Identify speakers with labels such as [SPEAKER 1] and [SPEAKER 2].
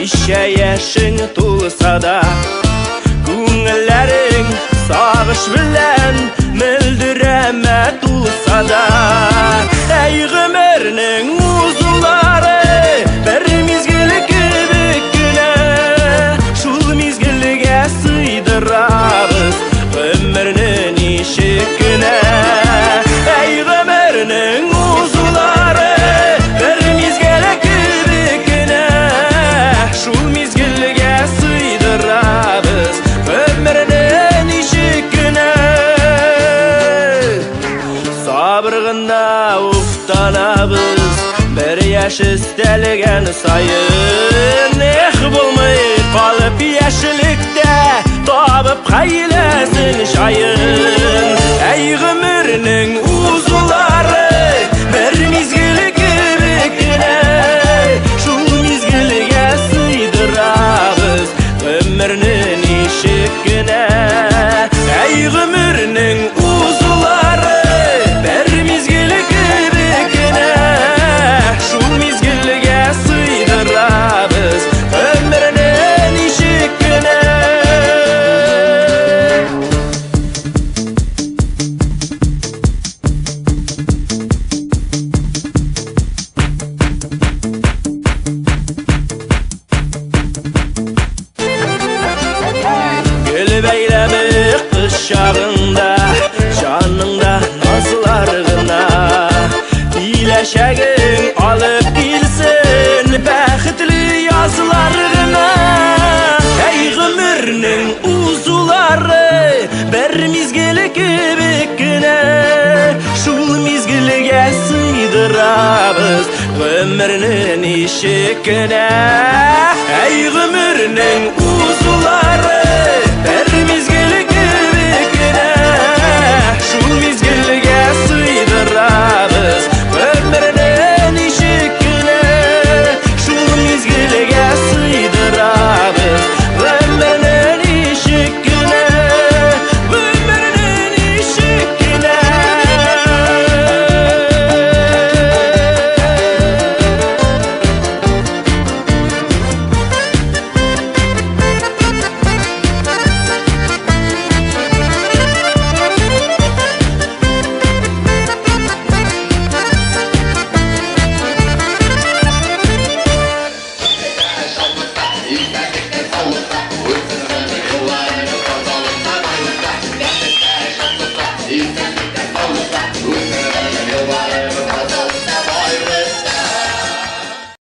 [SPEAKER 1] Ничә яшең тулса да, күңелләрең сагыш белән мөлдерәмә тулса да. Әй гомернең узулары бер мизгел кебек кенә, шул мизгелгә сыйдырабыз гомерне ничек кенә. Әй гомернең узулары бер мизгел кебек кенә, шул мизгелгә сыйдырабыз гомерне ничек кенә. Сабыр гына уфтанабыз бер яшь өстәлгән саен. Эх, булмый калып яшьлектә табып хәйләсен җаен. Әй гомернең узулары бер мизгел кебек кенә, шул мизгелгә сыйдырабыз гомерне ничек кенә. Әй гомернең узулары бер мизгел кебек кенә, шул мизгелгә сыйдырабыз гомерне ничек кенә. Гөл бәйләме кыш чагында, җаныңда назлар гына. Киләчәгең алып килсен бәхетле язлар гына. Әй гомернең узулары бер мизгел кебек кенә, шул мизгелгә сыйдырабыз гомерне ничек кенә. Әй гомернең узулары бер